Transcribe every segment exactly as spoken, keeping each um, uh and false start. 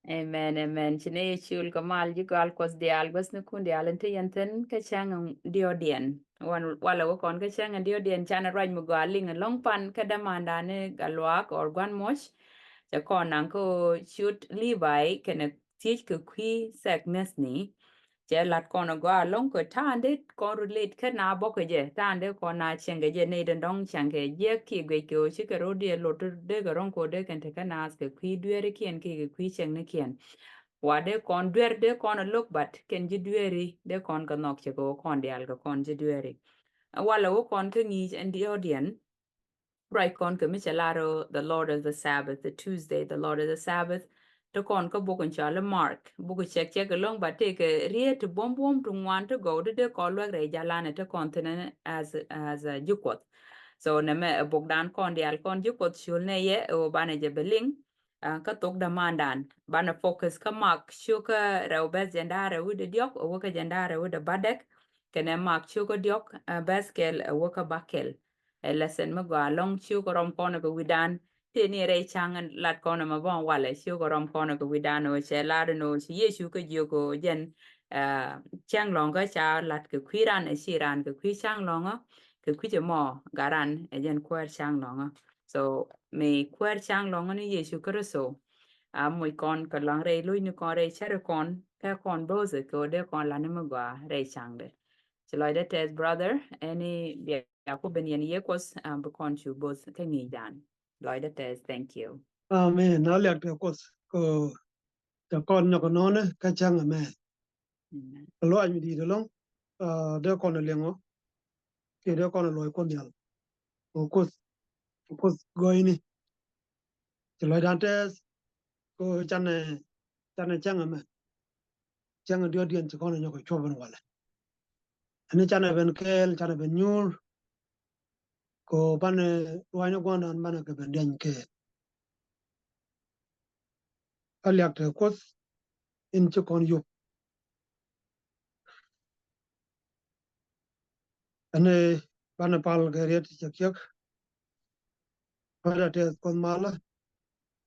Amen, amen. Ci nɛ yɛ ciöl kɛ mal ji̱ gɔal Kuɔth diaal, guäthnikun diaal in te yɛn thi̱n kä cäŋ diɔ̱ɔ̱diɛn. Wan walɛ wä kɔn kä cäŋ diɔ̱ɔ̱diɛn, canɛ ruac mi gɔaa liŋ ɛlɔ̱ŋ pan kä dämandan ni Gatluak or Gua̱n Muɔ̱c. Cɛ kɔn naŋ kä ɣöö ciöt Libai kɛnɛ thiec kɛ kui̱ thɛk nɛthni. Cɛ lat kɔn ɛ gɔaa ɛlɔ̱ŋ kɛ ta̱a̱ in dee kɔn relate kä na bɔk kɛ jɛ, ta̱a̱ in dee kɔn na cieŋ kɛ jɛ, nɛy tin dɔ̱ŋ cäŋ kɛ jiäk kiɛ guic kɛ ɣöö cikɛ ro̱d yɛ lot dee kɛ ro̱ŋ kɛ ɣöö dee kɛn te kä naath kɛ kui̱ dueerikiɛn kiɛ kɛ kui̱ cieŋnikiɛn. Wa dee kɔn duer dee kɔn a look, but kɛn ji̱ dueeri dee kɔn kɛ nhɔk cɛ kɛ wä kɔn diaal kɛ kɔn ji̱ dueeri. Walɛ wä kɔn kä ŋi̱i̱c ɛn diɔ̱ɔ̱diɛn. Ruac kɔn kɛ mi cɛ lar ɔ, the Lord is the Sabbath, the Tuesday, the Lord is the Sabbath. Te kɔn kä buk in cɔal i̱ Mark, buk cɛk cɛk ɛlɔ̱ŋ, but tëëkɛ riet ti buɔ̱m buɔ̱m ti ŋuan ti gɔw ti dee kɔn luäk rɛy jalan ɛ te kɔn thi̱n as, as a ji̱ Kuɔth. So nɛmɛ ɛ bukdan kɔn diaal kɔn ji̱ Kuɔth ciöl nɛ yɛ ɛ wä banɛ jɛ bɛ liŋ. Ah, kä thok dämandan banɛ focus kä Mak cio̱kä rɛw bɛth jɛnda rɛw wi̱dɛ diɔ̱k ɛ wä kä jɛnda rɛw wi̱dɛ bädɛk. Kɛnɛ Mak cio̱kä diɔ̱k, ah, bɛth kɛl ɛ wä kä bäkɛl. Ɛ lesson mi gɔaa ɛlɔ̱ŋ cio̱kä rɔm kɔn kɛ wi̱dan. Tëë ni rɛy ca̱ŋ lat kɔn ɛmɛ bä walɛ cio̱kä rɔm kɔn kɛ wi̱dan ɔ cɛ lar ni ɔ ci Yecu kä jiök ɔ jɛn, ah, cäŋ lɔ̱ŋkä ca lat kɛ kui̱ ran ɛ ci ran kɛ kui̱ cäŋ lɔ̱ŋä kɛ kui̱c ɛmɔ gat ran ɛ jɛn kuäär cäŋ lɔ̱ŋä. So mi kuäär cäŋ lɔ̱ŋä ni Yecu Kritho. A moc kɔn kɛ lɔ̱ŋ rɛy lo̱cni kɔn rɛy cäri kɔn kɛ kɔn bo̱o̱th kɛ ɣöö dee kɔn la̱t ni mi gɔaa rɛy cäŋdɛ. Ci lɔcdä tɛth brother, ɛni bia ku ben yɛn yɛ Kuɔth, ah, bi kɔn cu bo̱o̱th kä ŋi̱i̱cdan. Lɔcdä tɛth, thank you. Amen. Na liak tɛ Kuɔth kɛ tɛ kɔn nyɔk nɔnɛ kä cäŋ ɛmɛ. Amen. Luac mi di̱i̱t ɛlɔ̱ŋ, ah, dee kɔn ɛ liɛŋɔ kiɛ dee kɔn ɛ luɔc Kuɔth Nhial. Kɛ Kuoth, kɛ Kuoth gɔ̱a̱cni. Ci lɔcdan tɛth kɛ canɛ, canɛ cäŋ ɛmɛ. Cäŋ diɔ̱ɔ̱diɛn ci kɔn ɛ nyɔk kɛ cuɔp ɛn walɛ. Ɛn canɛ ben kɛɛl, canɛ ben nyuur. Kɛ banɛ ruaacni gua̱ndan banɛ kɛ ben diany kɛɛl. Kä liak tɛ Kuoth in ci kɔn yop. Ɛn banɛ pal kɛ riet cɛ kiɛk. Bä da tɛth Kuoth malä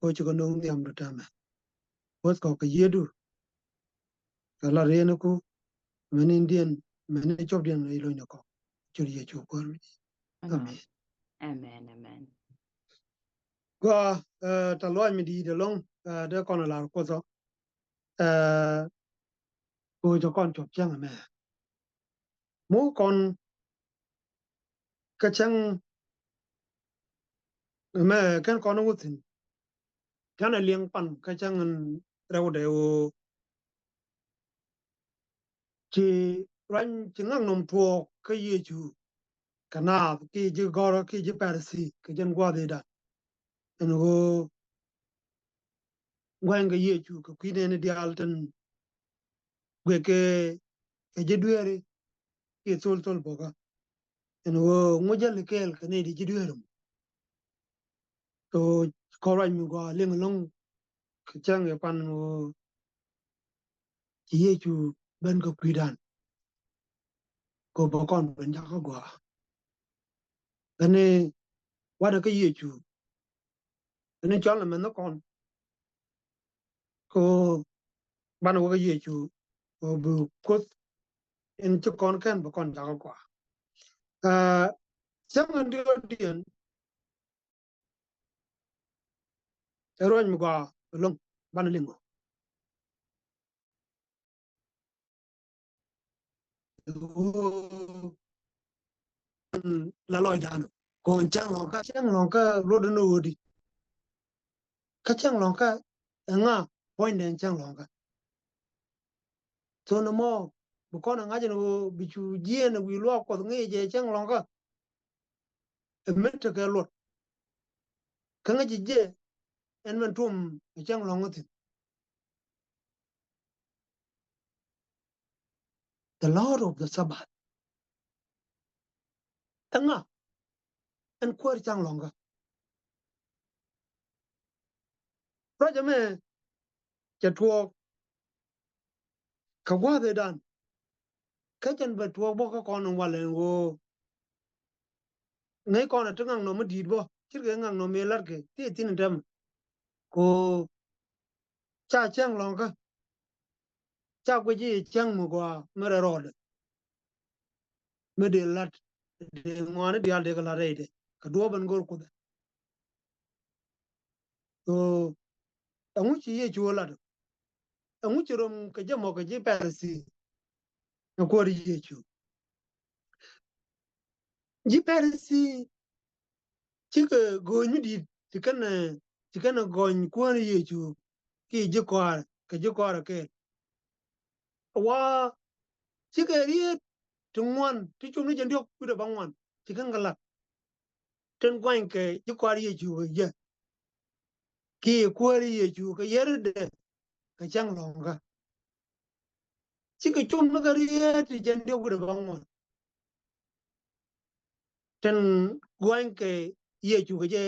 kɛ ci kɛ no̱o̱ŋ nhiamdu täämɛ. Kuoth kɔ kɛ yiëëdu kɛ la rieniku mɛni diɛn mɛni copdiɛn rɛy lo̱cni kɔ. Ciöt Yecu Kuäär mi. Amen. Amen. Amen, amen. Gua, eh, ta luac mi di̱i̱t ɛlɔ̱ŋ, eh, dee kɔn ɛ lar Kuoth ɔ. Eh, kɛ ɣöö cɛ kɔn cuɔp cäŋ ɛmɛ. Muk kɔn kä cäŋ ɛmɛ kɛn kɔn wä thi̱n. Canɛ liɛŋ pan kä cäŋ in rɛwdɛ ɣöö ci ruany ci ŋaknɔm tuɔɔk kä Yecu kɛ naath kiɛ ji̱ gɔ̱rä kiɛ ji̱ Pɛrɛthi kɛ jɛn gua̱a̱th ëëdan. Ɛn ɣöö gua̱ny kɛ Yecu kɛ kui̱ nɛɛni diaal tin guic kɛ, kɛ ji̱ dueeri kiɛ thol thol bo̱kä. Ɛn ɣöö ŋu jäl kɛɛl kɛ nɛy ti ji̱ dueeri mɔ. So kɔn ruac mi gɔaa liŋ ɛlɔ̱ŋ kɛ cäŋ ɛ pan ɣöö ci Yecu ben kɛ kui̱dan. Kɛ bä kɔn ben jakä gɔaa. Beni wa̱dɛ kä Yecu. Beni cɔl ni mɛn ni kɔn. Kɛ banɛ wä kä Yecu kɛ bi Kuoth in ci kɔn kɛn bä kɔn jakä gɔaa. Aa, cäŋ in diɔ̱ɔ̱diɛn. Ɛ ruac mi gɔaa ɛlɔ̱ŋ banɛ liŋ ɔ. La lɔcdan kɔn cäŋ lɔŋkä, cäŋ lɔŋkä luɔtdä ni ɣöödi. Kä cäŋ lɔŋkä ɛŋa puɔ̱nydɛn cäŋ lɔŋkä. Thon ɛmɔ bi kɔn ɛ ŋa̱c ɛn ɣöö bi cu jiɛɛn ɛ wi̱i̱ luaak Kuɔth ŋi̱i̱c ɛ cäŋ lɔŋkä. Ɛ mi tekɛ luɔt. Kä ŋäci jɛ ɛn mɛn tuɔm ɛ cäŋ lɔ̱ŋ ɛ thi̱n. The Lord of the Sabbath. Ɛŋa ɛn kuäär cäŋ lɔ̱ŋkä. Ruac ɛmɛ cɛ tuɔɔk kɛ gua̱a̱th ëëdan. Kä cɛn bɛ tuɔɔk bä kä kɔn in walɛ in ɣöö ŋäc kɔn a ti ŋaknɔm mi di̱i̱t bä ce̱tkɛ ŋaknɔm mëë la̱tkɛ ti thi̱n in tɛmɛ. Kɛ ɣöö Ca cäŋ lɔ̱ŋkä, ca guic i̱ cäŋ mi gɔaa mi rɛl rɔɔdɛ, mi dee la̱t, dee ŋɔaani diaal dee kɛ la̱t rɛydɛ kɛ duɔ̱ɔ̱p ɛn go̱o̱r Kuoth ɛ. So ɛŋu ci Yecu ɛ lat? Ɛŋu ci rom kɛ jɛ mɔ kɛ ji̱ Pɛrɛsi ni Kuäär Yecu? Ji̱ Pɛrɛsi cikɛ go̱o̱ny mi di̱i̱t, ci kɛn, ci kɛn gɔny Kuäär Yecu kiɛ ji̱ kɔaarɛ, kɛ ji̱ kɔaarɛ kɛɛl. Wa cikɛ riet ti ŋuan ti cum ni jɛn diɔ̱k wi̱cdɛ bäŋuan, ci kɛn kɛ lat. Tin guanykɛ ji̱ kɔaar Yecu kɛ jɛ kiɛ Kuäär Yecu kɛ yɛrɛ dɛ kɛ cäŋ lɔ̱ŋkä. Cikɛ cum ni kɛ riet ti jɛn diɔ̱k wi̱cdɛ bäŋuan. Tin guanykɛ Yecu kɛ jɛ,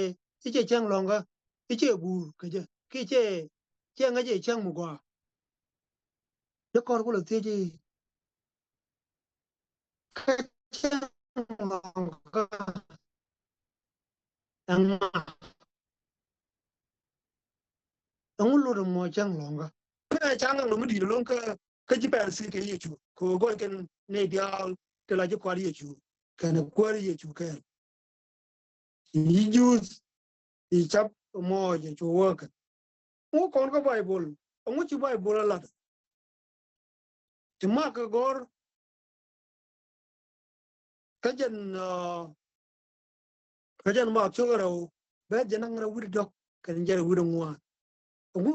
i̱ cɛ cäŋ lɔ̱ŋkä, i̱ cɛ guur kɛ jɛ, kiɛ cɛ, cɛ ŋäc i̱ cäŋ mi gɔaa. Dee kɔr kulɛ thiec i̱, kä cäŋ lɔ̱ŋkä ɛŋa? Ɛŋu lot ɛmɔ cäŋ lɔ̱ŋkä? Kä cäŋ lɔ̱ŋ mi di̱i̱t ɛlɔ̱ŋ kä, kä ji̱ Pɛrɛsi kɛ Yecu kɛ ɣöö gɔny kɛn nɛy diaal ti la ji̱ kɔaar Yecu kɛnɛ Kuäär Yecu kɛɛl. Ci Juudh, ci ca̱p mɔɔc cu wä kɛ. Ŋu kɔn kä Baibol, ɛŋu ci Baibol ɛ lat? Ci Mak kɛ gɔ̱r kä jɛn, ah, kä jɛn Mak cio̱k rɛw, bɛ jɛn naŋ rɛw wi̱cdɛ diɔ̱k kɛnɛ jɛn wi̱cdɛ ŋuan. Ɛŋu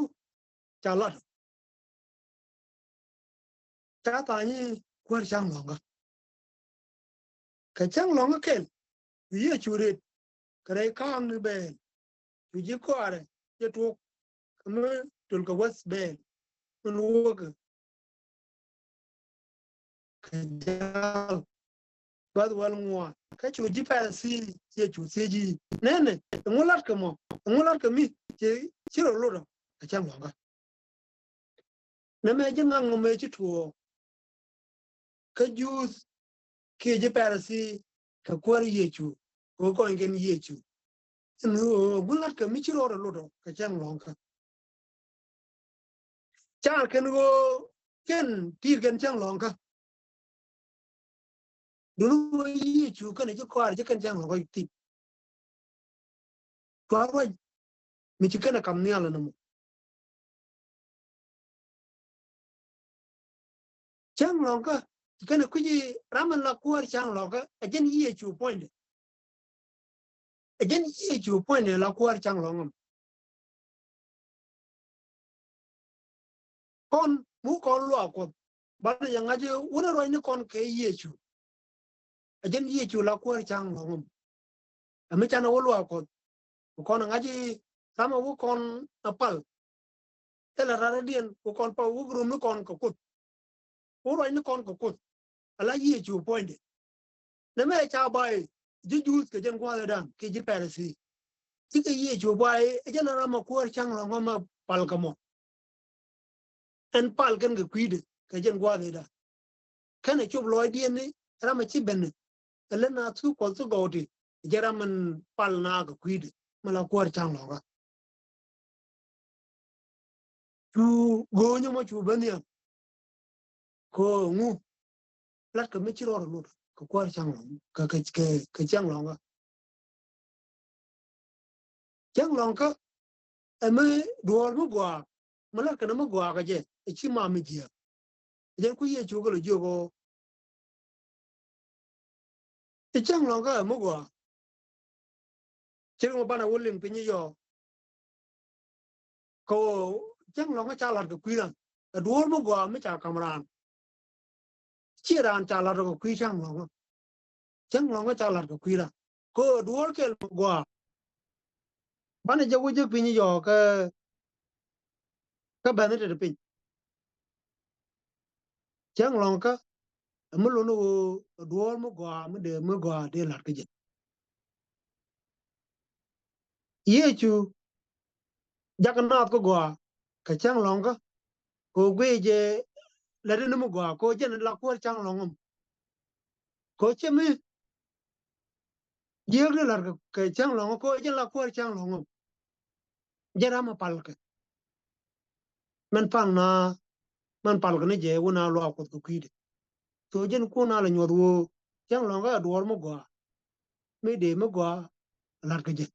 ca lat? Ca tha̱a̱ŋ i̱ Kuäär cäŋ lɔ̱ŋkä. Kɛ cäŋ lɔ̱ŋkä kɛl, cu Yecu ret kɛ rɛy ka̱a̱ŋ ni bɛɛl, cu ji̱ kɔaarɛ jɛ tuɔɔk kɛ mi töl kɛ wäth bɛɛl min wäkɛ kɛ jal. Bäth wäl ŋuan. Kä cu ji̱ Pɛrɛsi Yecu thiec i̱, nɛnɛ, ɛŋu latkɛ mɔ? Ɛŋu latkɛ mi ci, ci rɔ lot ɔ kɛ cäŋ lɔ̱ŋkä? Nɛmɛ ji̱ ŋa̱ŋ mɛ ci tuɔɔk kä Juudh kiɛ ji̱ Pɛrɛsi kɛ Kuäär Yecu kɛ ɣöö gɔny kɛn Yecu. Ɛn ɣöö ɛŋu latkɛ mi ci rɔ lot ɔ kɛ cäŋ lɔ̱ŋkä? Ca kɛn ɣöö kɛn ti̱i̱t kɛn cäŋ lɔ̱ŋkä. Duŋni ɣöö Yecu kɛnɛ ji̱ kɔaarɛ ci kɛn cäŋ lɔ̱ŋkä thi̱n. Cua ruac mi ci kɛnɛ kam nhial ɛn ɛmɔ. Cäŋ lɔ̱ŋkä ci kɛnɛ kui̱ci ram in la Kuäär cäŋ lɔ̱ŋkä, ɛ jɛn Yecu puɔ̱nydɛ. Ɛ jɛn Yecu puɔ̱nydɛ la Kuäär cäŋ lɔ̱ŋ ɛmɔ. Kɔn mi wä kɔn luaak Kuɔth, banɛ jɛ ŋa̱c wun ɛ ruacni kɔn kɛ Yecu. Ɛ jɛn Yecu la Kuäär cäŋ lɔ̱ŋ ɛmɔ. Ɛ mi canɛ wä luaak Kuɔth, wä kɔn ɛ ŋa̱c i̱ ram ɛ wä kɔn ɛ pal. Thilɛ raradiɛn wä kɔn pal, wä röm ni kɔn kɛ Kuoth. Wä ruacni kɔn kɛ Kuoth. Ala Yecu puɔ̱nydɛ. Nɛmɛ ca bay ji̱ Juudh kɛ jɛn gua̱a̱th ëëdan kɛ ji̱ Pɛrɛsi. Cikɛ Yecu bay ɛ jɛn ram ɛ Kuäär cäŋ lɔ̱ŋ ɛmɔ pal kɛ mɔ. Ɛn pal kɛn kɛ kui̱dɛ kɛ jɛn gua̱a̱th ëëdan. Kɛnɛ cop lɔcdiɛn ni ram ɛ ci ben ɛ lät na thuk Kuɔth thuk gɔw ti, ɛ jɛn ram ɛn pal na kɛ kui̱dɛ mi la Kuäär cäŋ lɔ̱ŋkä. Cu go̱o̱nyä mɔ cu ben nhial. Kɛ ŋu latkɛ mi ci rɔɔdɛ lot kɛ Kuäär cäŋ lɔ̱ŋ, kɛ, kɛ, kɛ, kɛ cäŋ lɔ̱ŋkä. Cäŋ lɔ̱ŋkä ɛ mi duɔ̱ɔ̱r mi gɔaa, mi latkɛ ni mi gɔaa kɛ jɛ, ɛ ci ma mi jiääk. Ɛ jɛn ku Yecu kɛ lɛ jiök ɣöö i̱ cäŋ lɔ̱ŋkä ɛ mi gɔaa. Cir ŋɔ banɛ wä liŋ piny i̱ yɔɔ. Kɛ ɣöö cäŋ lɔ̱ŋkä ca la̱t kɛ kui̱ ran. Ɛ duɔ̱ɔ̱r mi gɔaa mi ca ka̱m raan. Ciɛ raan ca la̱t kɛ kui̱ cäŋ lɔ̱ŋkä. Cäŋ lɔ̱ŋkä ca la̱t kɛ kui̱ ran. Kɛ ɣöö duɔ̱ɔ̱r kɛl mi gɔaa. Banɛ jɛ wä jek piny i̱ yɔɔ kä, kä bɛ̈th ni tetdä piny. Cäŋ lɔ̱ŋkä ɛ mi lon ɣöö ɛ duɔ̱ɔ̱r mi gɔaa mi dee mi gɔaa dee la̱t kä jɛ. Yecu jakä naath kä gɔaa kɛ cäŋ lɔ̱ŋkä kɛ ɣöö guic jɛ lätdɛ ni mi gɔaa kɛ ɣöö jɛn la Kuäär cäŋ lɔ̱ŋ ɛmɔ. Kɛ ɣöö cɛ mi jiääk ni la̱t kɛ, kɛ cäŋ lɔ̱ŋkä kɛ ɣöö jɛn la Kuäär cäŋ lɔ̱ŋ ɛmɔ. Jɛn ram ɛ pal kɛ. Mɛn pal na, mɛn pal kɛ ni jɛ wä na luaak Kuɔth kɛ kui̱dɛ. Tho jɛn kun a la nyuɔth woo cäŋ lɔ̱ŋkä a duɔɔr mi gɔaa, mi dee mi gɔaa a la̱t kɛ jɛ.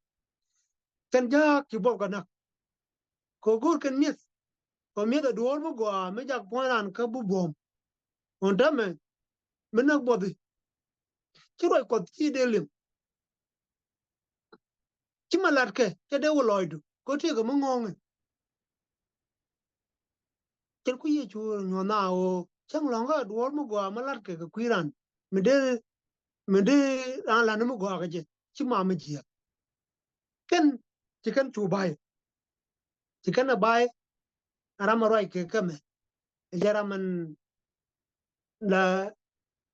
Kɛn jaak ci buɔp kɛ näk kɛ go̱o̱r kɛn mi̱eth. Kɛ mi̱eth a duɔɔr mi gɔaa mi jak puɔ̱ny raan kä bi buɔ̱m. Ɣän täämɛ mi näk buɔthi ci ruac Kuɔth ci dee liŋ. Ci ma latkɛ cɛ dee wä lɔcdu kɛ tëëkɛ mi ŋɔ̱ɔ̱ŋɛ. Cɛn ku Yecu nyuɔ̱th na ɣöö cäŋ lɔ̱ŋkä duɔ̱ɔ̱r mi gɔaa mi latkɛ kɛ kui̱ raan mi dee, mi dee raan la̱t ni mi gɔaa kɛ jɛ ci ma mi jiääk. Kɛn ci kɛn cu ba̱a̱y, ci kɛn a ba̱a̱y. A ram a ruac kɛ kɛmɛ, ɛ jɛ ram ɛn la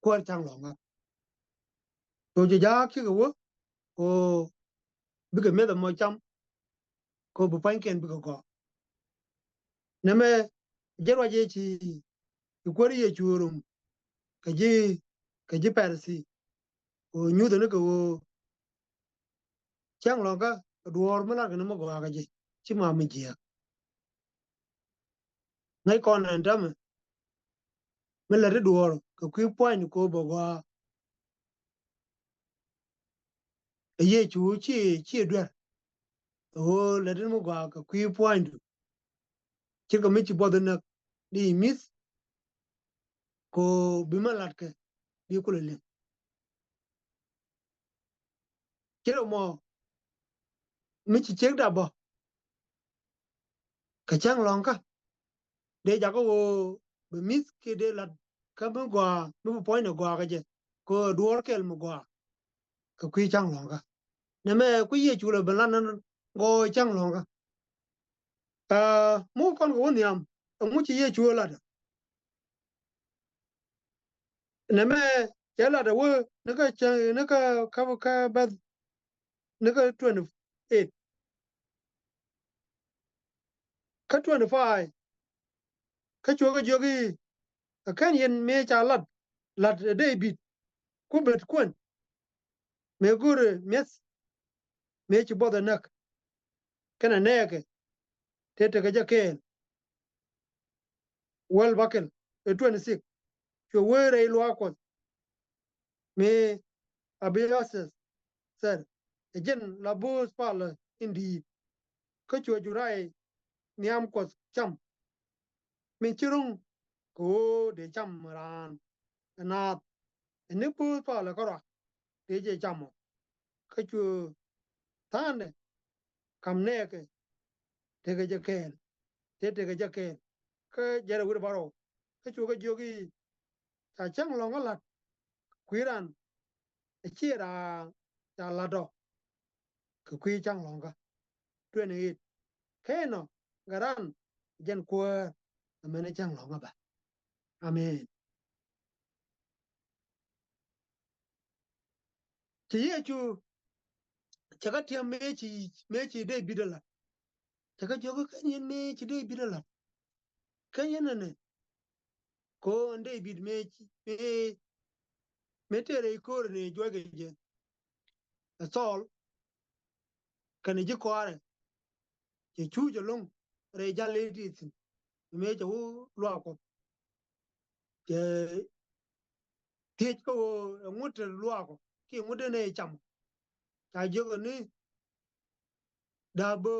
kuäär cäŋ lɔ̱ŋkä. Tho jɛ jaak cikɛ wä ko bikɛ mi̱eth ɛmɔ cam ko bi pua̱nykiɛn bikɛ gɔaa. Nɛmɛ jɛ ruac ëë ci, ci kuäär Yecu rum kɛ ji̱, kɛ ji̱ Pɛrɛthi. Ko nyuuthɛ ni kɛ ɣöö cäŋ lɔ̱ŋkä a duɔ̱ɔ̱r mi latkɛ ni mi gɔaa kɛ jɛ ci ma mi jiääk. Ŋäc kɔn ɛn täämɛ mi lät i̱ duɔ̱ɔ̱r kɛ kui̱ pua̱nydu ko bä gɔaa. Ɛ Yecu ci, ci duer ɣöö lät in mi gɔaa kɛ kui̱ pua̱nydu. Cikɛ mi ci buɔth in näk di mi̱th ko bi ma latkɛ bi kulɛ liŋ. Ci rɛ mɔ mi ci ciek dap bä kɛ cäŋ lɔ̱ŋkä dee jakä ɣöö bi mi̱th kiɛ dee la̱t kä mi gɔaa mi bi puɔ̱nydɛ gɔaa kɛ jɛ kɛ ɣöö duɔ̱ɔ̱r kɛl mi gɔaa kɛ kui̱ cäŋ lɔ̱ŋkä. Nɛmɛ ku Yecu lɛ ben la̱t ni gɔɔy cäŋ lɔ̱ŋkä. Aa, muk kɔn kɛ wä nhiam ɛŋu ci Yecu ɛ la̱t ɛ? Nɛmɛ cɛ lat a wee ni kä cäŋ ni kä, kä, kä bɛth ni kä twenty eight. Kä twenty five kä cuɛ kɛ jiök i̱, kä kɛn yɛn mëë ca lat, lat ɛ Dee-bid ku bet kuɛn mëë go̱o̱rɛ mi̱eth mëë ci buɔth ɛ näk kɛnɛ nɛɛkɛ tëë tekɛ jɛ kɛɛl. Wäl bäkɛl ɛ twenty six. Cuɛ wee rɛy luaak Kuɔth mëë Abiathar thɛr, ɛ jɛn la bööth palä in di̱i̱t. Kä cuɛ juray nhiam Kuɔth cam min ci ro̱ŋ kɛ ɣöö dee cam raan ɛ naath. Ɛ ni bööth palä kärɔa dee jɛ cam ɔ. Kä cuɛ tha̱a̱ŋdɛ ka̱m nɛɛkɛ tekɛ jɛ kɛɛl, tëë tekɛ jɛ kɛɛl. Kä jɛn rɛw wi̱cdɛ bärɔw kä cuɛ kɛ jiök i̱, ca cäŋ lɔ̱ŋkä la̱t kui̱ raan, ɛ ciɛ raan ca la̱t ɔ kɛ kui̱ cäŋ lɔ̱ŋkä. Twenty eight. Kä inɔ gɛ raan jɛn kuäär amäni cäŋ lɔ̱ŋkä bä. Amen. Ci Yecu cɛ kɛ tiɛm mëë ci, mëë ci Dee-bid ɛ la̱t. Cɛ kɛ jiök i̱ kɛn yɛn mëë ci Dee-bid ɛ la̱t. Kɛn yɛn ɛnɛ. Ko ɛn Dee-bid mëë ci, mëë, mëë tëë rɛy ko̱o̱r ni juɔc kɛ jɛ ɛ Thɔɔl kɛnɛ ji̱ kɔaarɛ. Cɛ cuuc ɛlɔ̱ŋ rɛy jal i̱ ti thi̱n mëë cɛ wä luaak Kuɔth. Cɛ thiec kä ɣöö ɛŋu te luaak ɔ kiɛ ɛŋu dee nɛy cam ɔ. Ca jiök ɛ ni da̱a̱p bö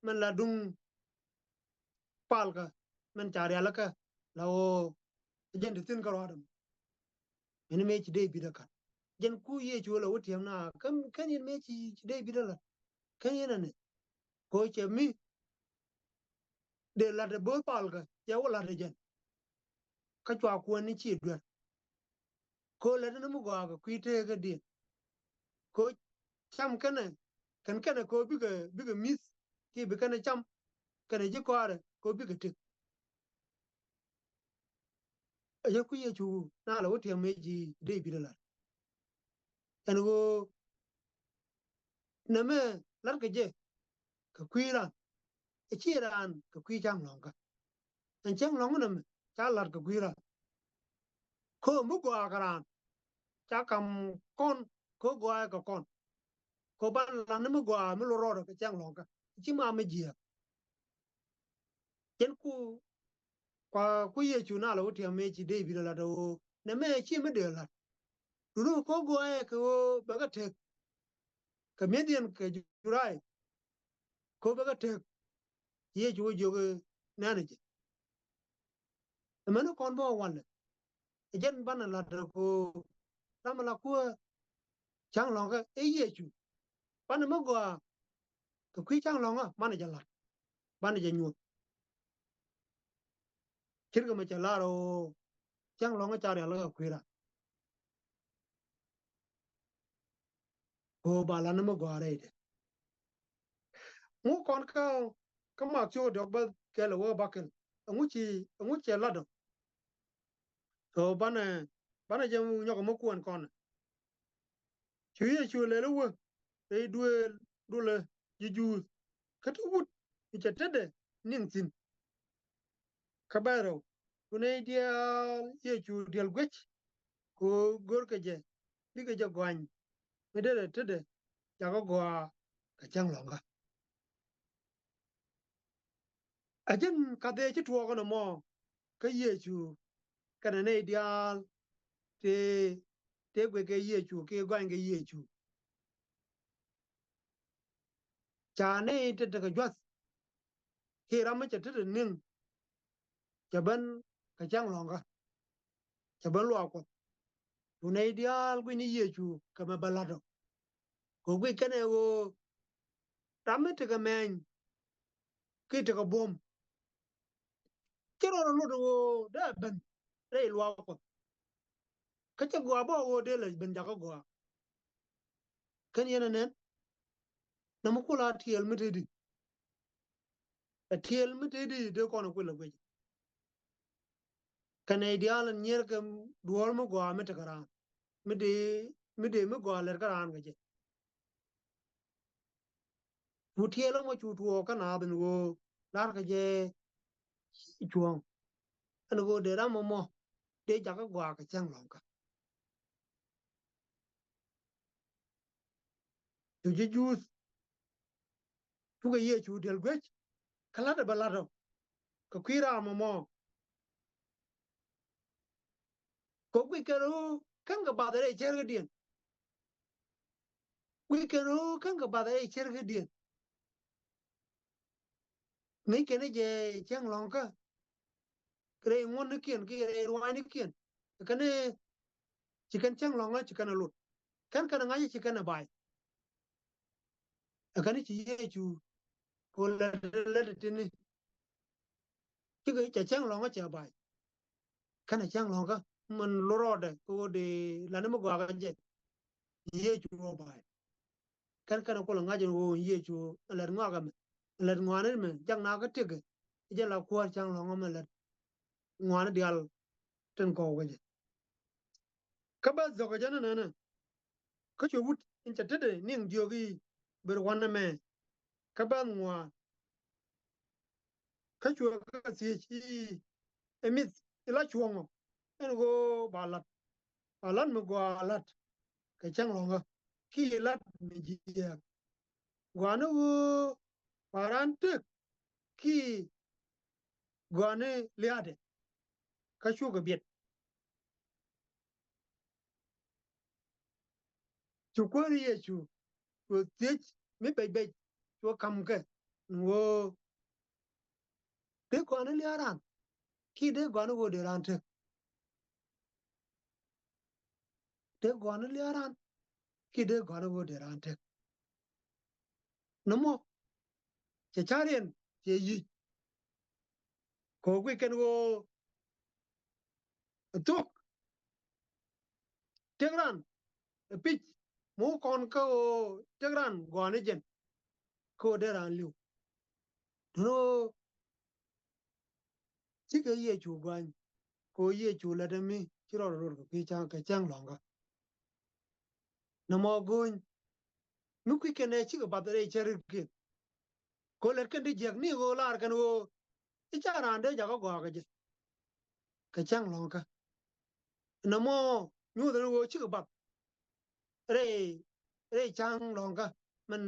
mɛn la duŋ palkä mɛn ca rialikä la ɣöö jɛn te thi̱n kärɔaadɛ mɔ. Ɛn mëë ci Dee-bid ɛ ka̱n. Jɛn ku Yecu ɛ lɛ wä tiɛm na kɛn, kɛn yɛn mëë ci, ci Dee-bid ɛ la̱t. Kɛn yɛn ɛnɛ. Ko cɛ mi dee la̱t ɛ bööth palkä cɛ wä la̱t ɛ jɛn. Kä cua kuäär ni ci duer. Ko lät ni mi gɔaa kɛ kui̱ teekädiɛn. Ko cam kɛnɛ, kɛn kɛnɛ ko bikɛ, bikɛ mi̱th kiɛ bi kɛnɛ cam kɛnɛ ji̱ kɔaarɛ ko bikɛ tëk. Ɛ jɛ ku Yecu na lɛ wä tiɛm mëë ci Dee-bid ɛ la̱t. Ɛn ɣöö nɛmɛ la̱tkɛ jɛ kɛ kui̱ raan, ɛ ciɛ raan kɛ kui̱ cäŋ lɔ̱ŋkä. Ɛn cäŋ lɔ̱ŋkä nɛmɛ ca la̱t kɛ kui̱ raan. Ko mi gɔaa kɛ raan ca ka̱m kɔn, ko gɔaa kɛ kɔn. Ko ban la̱t ni mi gɔaa mi lot rɔɔdɛ kɛ cäŋ lɔ̱ŋkä. Ci ma mi jiääk. Jɛn ku kua ku Yecu na lɛ wä tiam mëë ci David ɛ lat ɛ ɣöö nɛ mɛ ci mi dee lat. Duŋni kɔ gɔaa ɛ kɛ ɣöö bɛ kɛ tek kɛ mi̱ethdiɛn kɛ juray. Kɔ bɛ kɛ tek Yecu wä jiök nɛn jɛ. Ɛmɛni kɔn bä walɛ ɛ jɛn banɛ lat ɛ kɔ ram ɛ la kuäär. Cäŋ lɔ̱ŋkä ɛ Yecu. Banɛ mi gɔaa kɛ kui̱ cäŋ lɔ̱ŋä banɛ jɛ lat. Banɛ jɛ nyuɔ̱th. Ce̱tkɛ mɛ cɛ lar ɛ ɣöö cäŋ lɔ̱ŋä ca rial kä kui̱ ran. Kɛ ɣöö ba lat ni mi gɔaa rɛydɛ. Ŋu kɔn kä kä Mathiu diɔk bä kɛl ɛ wä bakɛl. Ɛŋu ci ɛŋu cɛ lat ɔ. Kɛ ɣöö banɛ banɛ jɛ nyɔk ɛ mi kuɛn kɔn. Cu Yecu lɛl i̱ wä rɛy duëël dulɛ ji̱ Juudh kä ti wut mi cɛ tetdɛ niŋ thi̱n. Kä bɛ rɛw cu nɛy diaal Yecu diɛl guec. Kɛ ɣöö görkɛ jɛ bikɛ jɛ gɔany mi derɛ tetdɛ jakä gɔaa kɛ cäŋ lɔ̱ŋkä. A jɛn kathɛ ci tuɔɔk ɛn ɛmɔ kä Yecu kɛnɛ nɛy diaal tëë tëë guic kɛ Yecu kiɛ gɔany kɛ Yecu. Ca nɛy te tekɛ jua̱th kiɛ ram mi cɛ te te niŋ cɛ ben kɛ cäŋ lɔ̱ŋkä. Cɛ ben luaak Kuɔth. Cu nɛy diaal guic ni Yecu kɛ mɛ bɛ la̱t ɔ. Kɛ guic kɛnɛ ɣöö ram mi tekɛ mɛny kiɛ tekɛ buɔ̱m ci rɔɔdɛ lot ɣöö dee a ben rɛy luaak Kuɔth. Kä cɛ gɔaa bä ɣöö dee lɛ ben jakä gɔaa. Kɛn yɛn ɛ nɛn nɔmɔ kula tiɛɛl mi tëëdi. Ɛ tiɛɛl mi tëëdi dee kɔn ɛ kuilɛ guic. Kɛnɛ diaal in nyier kɛ duɔ̱ɔ̱r mi gɔaa mi tekɛ raan mi dee mi dee mi gɔaa lɛt kä raan kɛ jɛ. Cu tiɛɛl ɛmɔ cu tuɔɔk kä naath ɛn ɣöö la̱rkɛ jɛ cuɔ̱ɔ̱ŋ ɛn ɣöö dee ram ɛmɔ dee jakä gɔaa kɛ cäŋ lɔ̱ŋkä. Cu ji̱ Juudh cukɛ Yecu diɛl guec kä la̱tdɛ bɛ la̱t ɔ kɛ kui̱ ram ɛmɔ. Kɛ guic kɛn ɣöö kän kɛ bath rɛy cärkädiɛn. Guic kɛn ɣöö kän kɛ bath rɛy cärkädiɛn. Ŋäc kɛn jɛ cäŋ lɔ̱ŋkä rɛy ŋuɔ̱tnikiɛn kiɛ rɛy ruaacnikiɛn. Kɛn ci kɛn cäŋ lɔ̱ŋä ci kɛn ɛ lot. Kɛn kɛn ɛ ŋa̱c ci kɛn ɛ ba̱a̱y. Ɛ kɛn ci Yecu kɛ ɣöö lät lät tini. Cikɛ cɛ cäŋ lɔ̱ŋä cɛ ba̱a̱y. Kɛn ɛ cäŋ lɔ̱ŋkä min lot rɔɔdɛ kɛ ɣöö dee la̱t ni mi gɔaa kɛ jɛ. Yecu ɣöö ba̱a̱y. Kɛn kɛn kulɛ ŋa̱c in ɣöö Yecu ɛ lät ŋɔak ɛmɛ ɛ lät ŋɔaani mɛ jak na kä tëkɛ. Jɛ la kuäär cäŋ lɔ̱ŋä mɛ lät ŋɔaani diaal tin kɔw kɛ jɛ. Kä bä dhɔkɛ jɛ ni nɛnɛ. Kä cuɛ wut in cɛ tetdɛ niŋ diöök i̱ ber wanɛ mɛ. Kä bä ŋuan. Kä cuɛ kä thiec i̱ ɛ mi̱th i̱ la cuɔ̱ŋɔ ɛn ɣöö ba la̱t. Ba la̱t mi gɔaa la̱t kɛ cäŋ lɔ̱ŋä kiɛ la̱t mi jiääk. Gɔaa ni ɣöö ba raan tek kiɛ gɔaa ni lia̱a̱dɛ. Kä cukɛ biɛt. Cu Kuäär Yecu cu thiec mi bec bec cu ka̱m kɛ ni ɣöö dee gɔaa ni lia̱a̱ raan kiɛ dee gɔaa ni ɣöö dee raan tek. Dee gɔaa ni lia̱a̱ raan kiɛ dee gɔaa ni ɣöö dee raan tek. Nɔmɔ cɛ ca̱riɛn cɛ yic. Kɛ ɣöö guic kɛn ɣöö ɛ thuɔ̱k tëk ran ɛ pi̱c mi wä kɔn kä ɣöö tëk ran gɔaa ni jɛn. Kä ɣöö dee raan li̱w duŋni ɣöö cikɛ Yecu gɔany. Kɛ ɣöö Yecu lät ɛmi ci rɔɔdɛ rot kɛ pi̱i̱ cäŋ kɛ cäŋ lɔ̱ŋkä. Nɔmɔ go̱o̱ny mi kui̱ kɛn ɛ cikɛ bath rɛy cärikiɛn. Kɛ ɣöö lät kɛn ti jiäk ni ɣöö lar kɛn ɣöö i̱ ca raan dee jakä gɔaa kɛ jɛ kɛ cäŋ lɔ̱ŋkä. Nɔmɔ nyuuth ni ɣöö cikɛ bath rɛy rɛy cäŋ lɔ̱ŋkä min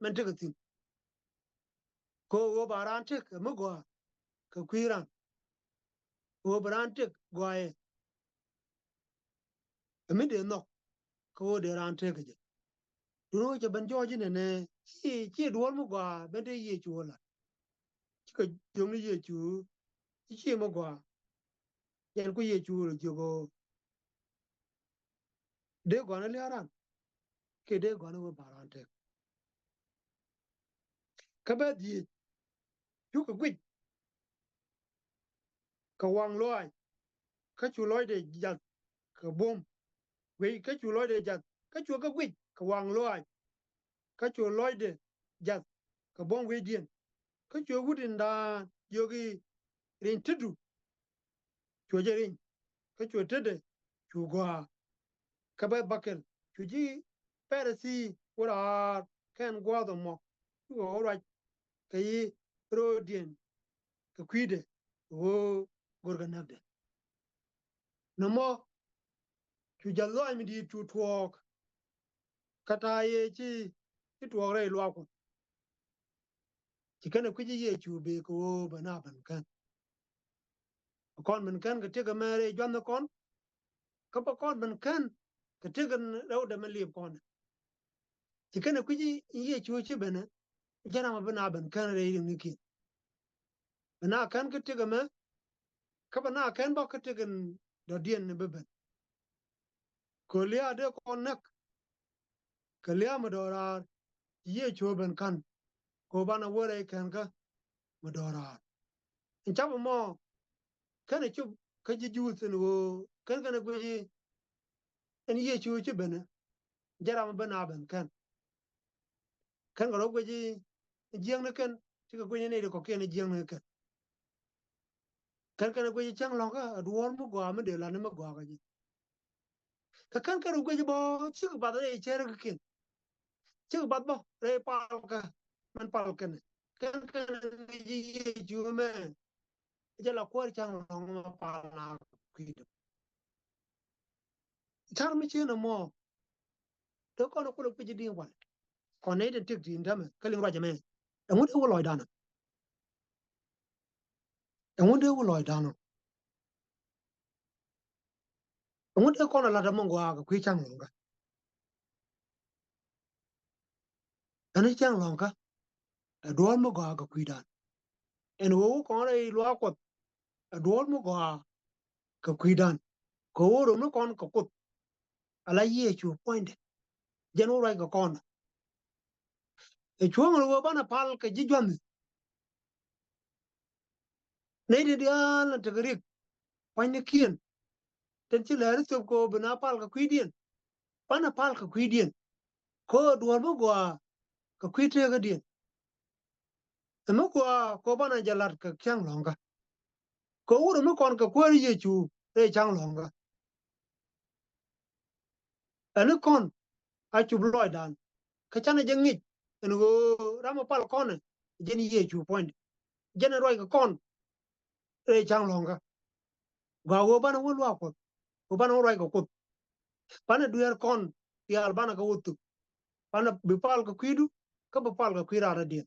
min tekɛ thi̱n. Kɛ ɣöö ba raan tek ɛ mi gɔaa kɛ kui̱ ran. Ɣöö bɛ raan tëk gɔaaɛ. Ɛ mi dee nhɔk kä ɣöö dee raan tëk kɛ jɛ. Duŋ ɣöö cɛ ben jɔɔc inɛnɛ, ci, ci duɔ̱ɔ̱r mi gɔaa ben te Yecu ɣöö la̱t. Cikɛ jiök ni Yecu, ci, ci mi gɔaa. Jɛn ku Yecu ɣöö jiök ɣöö dee gɔaa ni lia̱a̱ ran kiɛ dee gɔaa ni ɣöö ba raan tëk. Kä bɛ dhieec, cukɛ guic kɛ waŋ lɔaac, kä cu lɔcdɛ jath kɛ buɔ̱m wec, kä cu lɔcdɛ jath, kä cuɛ kɛ guic kɛ waŋ lɔaac, kä cu lɔcdɛ jath kɛ buɔ̱m wecdiɛn. Kä cuɛ wut in daan jiök i̱, riny tetdu. Cuɛ jɛ riny, kä cuɛ tetdɛ cu gɔaa. Kä bɛ bäkɛl cu ji̱ Pɛrɛthi wä raar kɛn gua̱a̱th ɛmɔ, cukɛ ɣöö ruac kɛ yi ro̱o̱diɛn kɛ kui̱dɛ, ɣöö görkɛ näkdɛ. Nɔmɔ cu jath lɔaac mi di̱i̱t cu tuɔɔk, kä ta̱a̱ yɛ ci, ci tuɔɔk rɛy luaak Kuɔth. Ci kɛn ɛ kui̱ci Yecu bee kɛ ɣöö bɛ na ben kän. Kɔn ben kän kɛ tëk ɛmɛ rɛy jua̱th ni kɔn, kä bä kɔn ben kän kɛ tëk in rɛwdɛ mi liep kɔn. Ci kɛn ɛ kui̱ci Yecu ci ben ɛ, jɛn ram ɛ bi na ben kän rɛy riŋnikiɛn. Bɛ na kän kä tëk ɛmɛ, kä bɛ na kän bä kä tëk in dɔ̱diɛn ni bi ben. Kɛ lia̱a̱ dee kɔn näk kɛ lia̱a̱ mi dɔ̱raar, ci Yecu ben kän, kɛ ɣöö banɛ wä rɛy känkä mi dɔ̱raar. Ɛn cap ɛmɔ kɛn ɛ cop kä ji̱ Juudh ɛn ɣöö kɛn kɛn ɛ guic i̱ ɛn Yecu ci ben ɛ, jɛn ram ɛ ben a ben kän. Kɛn kɛ rɔ guic i̱ jiäknikɛn, cikɛ guic i̱ nɛy ti kɔ̱kiɛn i̱ jiäknikɛn. Kɛn kɛn ɛ guic i̱ cäŋ lɔ̱ŋkä ɛ duɔ̱ɔ̱r mi gɔaa mi dee la̱t ni mi gɔaa kɛ ji̱. Kä kɛn kɛn rɔ guic i̱ bä cikɛ bath rɛy cär kɛ kiɛn. Cikɛ bath bä rɛy palkä min pal kɛn. Kɛn kɛn ɛ guic i̱ Yecu mɛ jɛ la kuäär cäŋ lɔ̱ŋ mɛ pal na kui̱dɛ. Car mi cieen ɛmɔ, dee kɔn kulɛ kui̱c i̱ di̱i̱n wal. Kɔn nɛy tin tëk ti̱i̱n täämɛ kä liŋ ruac ɛmɛ. Ɛŋu dee wä lɔcdan ɔ? Ɛŋu dee wä lɔcdan ɔ? Ɛŋu dee kɔn ɛ la̱t ɛmɔ gɔaa kɛ kui̱ cäŋ lɔ̱ŋkä? Ɛn i̱ cäŋ lɔ̱ŋkä ɛ duɔ̱ɔ̱r mi gɔaa kɛ kui̱dan. Ɛn ɣöö wä kɔn rɛy luaak Kuɔth ɛ duɔ̱ɔ̱r mi gɔaa kɛ kui̱dan. Kɛ ɣöö röm ni kɔn kɛ Kuoth ala Yecu puɔ̱nydɛ. Jɛn wä ruac kɛ kɔn ɛ cuɔ̱ŋ ɛn ɣöö banɛ pal kɛ ji̱ jua̱th. Nɛy ti diaal ni tekɛ riɛk pua̱nynikiɛn tin ci lɛɛri thöp kɛ ɣöö bi na pal kɛ kui̱diɛn. Banɛ pal kɛ kui̱diɛn kɛ ɣöö duɔ̱ɔ̱r mi gɔaa kɛ kui̱ teekädiɛn. Ɛ mi gɔaa kɛ ɣöö banɛ jɛ la̱t kɛ cäŋ lɔ̱ŋkä. Kɛ wurɛ mi kɔn kɛ kuäär Yecu rɛy cäŋ lɔ̱ŋkä. Ɛn i̱ kɔn a cup lɔcdan kä canɛ jɛ ŋic ɛn ɣöö ram ɛ pal kɔnɛ jɛn Yecu puɔ̱nydɛ. Jɛn ɛ ruac kɛ kɔn rɛy cäŋ lɔ̱ŋkä. Gɔaa ɣöö banɛ wä luaak Kuɔth, ɣöö banɛ wä ruac kɛ Kuoth. Banɛ dueer kɔn diaal banɛ kɛ wä thuk. Banɛ bi pal kɛ kui̱du kä bi pal kɛ kui̱ raar rɔ̱diɛn.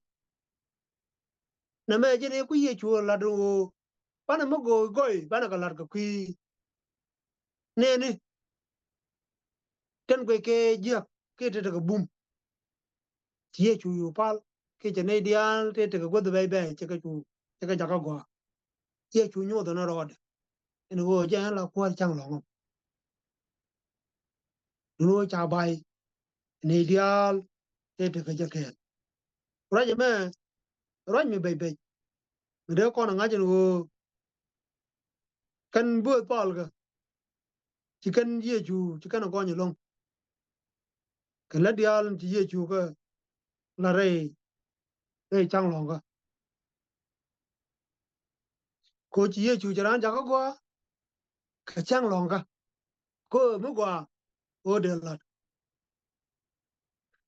Nɛmɛ jɛn ɛ ku Yecu lat ɣöö banɛ mi gɔɔy gɔy banɛ kɛ lat kɛ kui̱ nɛɛni. Tin guic kɛ jiäk kiɛ ti tekɛ bum. Ci Yecu cu pal kiɛ cɛ nɛy diaal ti tekɛ guäth bɛc bɛc cikɛ cu, cikɛ jakä gɔaa. Yecu nyoth ɛn rɔɔdɛ ɛn ɣöö jɛ ɛn la kuäär cäŋ lɔ̱ŋ ɔ. Duŋ ɣöö ca bay nɛy diaal ti tekɛ jɛ kɛɛl. Ruac ɛmɛ ruac mi bɛc bɛc mi dee kɔn ɛ ŋa̱c ɛn ɣöö kɛn bööth palkä ci kɛn Yecu ci kɛn ɛ gɔny ɛlɔ̱ŋ. Kɛ lät diaal ci Yecu kɛ la rɛy, rɛy cäŋ lɔ̱ŋkä. Kɛ ɣöö ci Yecu ci raan jakä gɔaa kɛ cäŋ lɔ̱ŋkä. Kɛ ɣöö mi gɔaa ɣöö dee la̱t.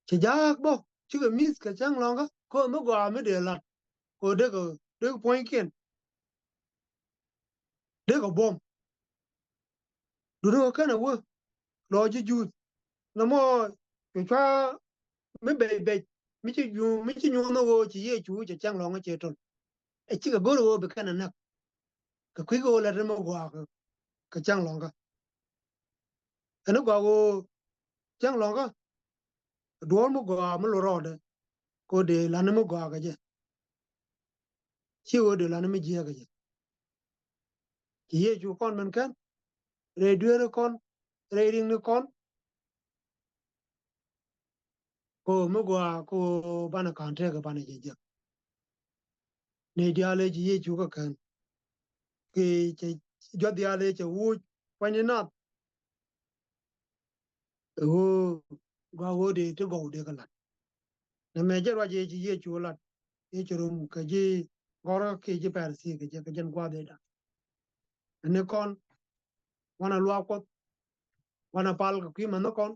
Ci jaak bä cikɛ mi̱th kɛ cäŋ lɔ̱ŋkä kɛ ɣöö mi gɔaa mi dee la̱t. Kɛ ɣöö dekɛ, dekɛ puɔ̱nykiɛn dekɛ buɔ̱m. Duundɛ ɣöö kɛnɛ wä lɔ ji̱ Juudh nɔmɔ cucua mi bɛc bɛc mi ci nyuuth, mi ci nyuuth ni ɣöö ci Yecu cɛ cäŋ lɔ̱ŋä cɛ töl. ɛ cikɛ go̱r ɣöö bi kɛn ɛ näk. Kɛ kui̱ kɛ ɣöö lat ni mi gɔaa kɛ, kɛ cäŋ lɔ̱ŋkä. Ɛn ni gɔaa ɣöö cäŋ lɔ̱ŋkä duɔ̱ɔ̱r mi gɔaa mi lot rɔɔdɛ kɛ ɣöö dee lat ni mi gɔaa kɛ jɛ. Ci ɣöö dee lat ni mi jiääk kɛ jɛ. Ci Yecu kɔn min kɛn rɛy dueerikɔn, rɛy riŋnikɔn. Kɛ ɣöö mi gɔaa kɛ ɣöö banɛ ka̱n tekɛ banɛ jɛ jek. Nɛy diaal ëë ci Yecu kɛ kän, kɛ cɛ juɔth diaal ëë cɛ wuc pua̱nyni nath. Ɛ ɣöö gɔaa ɣöö dee ti gɔw dee kɛ la̱t. Nɛmɛ jɛ ruac ëë ci Yecu la̱t, ëë ci rom kɛ ji̱ gɔ̱rkä kiɛ ji̱ Pɛrithikɛ jɛ kɛ jɛn gua̱a̱th ëëdan. Ɛn ni kɔn, wanɛ luaak Kuɔth, wanɛ pal kɛ kui̱ mäthnikɔn.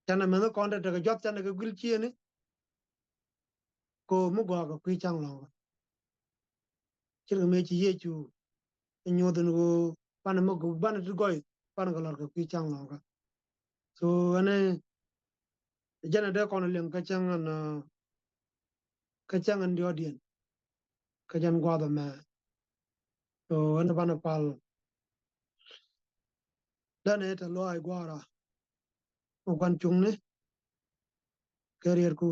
Canɛ mäthnikɔn te tekɛ juath, canɛ kɛ guil ciëëni. Kɛ ɣöö mi gɔaa kɛ kui̱ cäŋ lɔ̱ŋkä. Ce̱tkɛ mëë ci Yecu ɛ nyuɔ̱th ɛn ɣöö banɛ mi gɔaa, banɛ ti gɔy, banɛ kɛ la̱t kɛ kui̱ cäŋ lɔ̱ŋkä. So ɛn ɛ jɛn ɛ dee kɔn liŋ kä cäŋ ɛn, kä cäŋ ɛn diɔ̱ɔ̱kdiɛn, kä jɛn gua̱a̱th ɛmɛ. So ɛn ɛ banɛ pal. Danɛ tɛ lɔaac Gua̱a̱ra mi gua̱n cuŋni kɛ rietku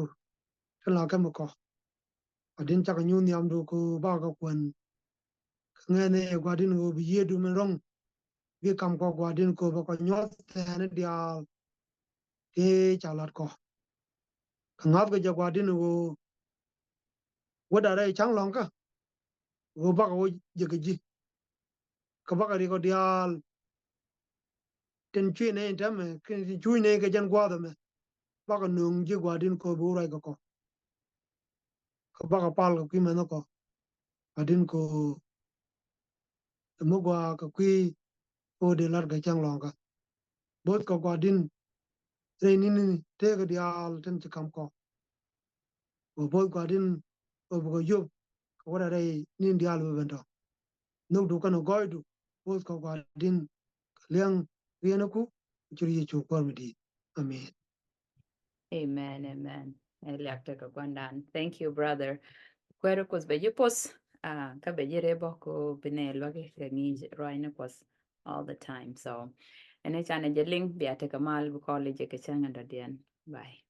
tin la kɛ mi kɔ. Gua̱di̱n cakɛ nyuuth nhiamdu kɛ ɣöö bakɛ kuɛn. Kɛ ŋɛɛni Gua̱di̱n ɣöö bi yiëëdu min ro̱ŋ bi kam kɔ, Gua̱di̱n kɛ ɣöö bɛ kɔ nyuɔ̱th tɛɛni diaal ti ca la̱t kɔ. Kɛ ŋa̱thkɛ jɛ Gua̱di̱n ɣöö wäda rɛy cäŋ lɔ̱ŋkä ɣöö bakɛ wä jek kɛ ji̱. Kɛ bakɛ riɛk ɔ diaal tin cuc nɛy in täämɛ, tin cuc nɛy kɛ jɛn gua̱a̱th ɛmɛ, bakɛ nööŋ ji̱ Gua̱di̱n kɛ ɣöö bi wä ruac kɛ kɔ. Kɛ bakɛ pal kɛ kui̱ mäthnikɔ, Gua̱di̱n kɛ ɣöö ɛ mi gɔaa kɛ kui̱ kɛ ɣöö dee la̱t kɛ cäŋ lɔ̱ŋkä. Bo̱o̱th kɔ Gua̱di̱n rɛy ni̱ni tëëkɛ diaal tin ci kam kɔ. Wä bo̱o̱th Gua̱di̱n ɣöö bikɛ yop kɛ wäda rɛy ni̱ni diaal bi ben tɔ. Nhökdu kɛnɛ gɔɔydu, bo̱o̱th kɔ Gua̱di̱n kɛ liɛŋ riɛniku, kɛ ciöt Yecu Kuäär mi di̱i̱t. Amen. Amen, amen. Ɛ liak tekɛ gua̱ndan. Thank you, brother. Kuäär Kuɔth bɛ ji̱ poth, ah, kä bɛ ji̱ rep ɔ kɛ ɣöö bi nɛy luäk kɛ ŋi̱i̱c ruaacni Kuɔth all the time. So ɛn ɛ canɛ jɛ liŋ, bia tekɛ mal bi kɔl i̱ jɛ kɛ cäŋ in dɔ̱diɛn. Bye.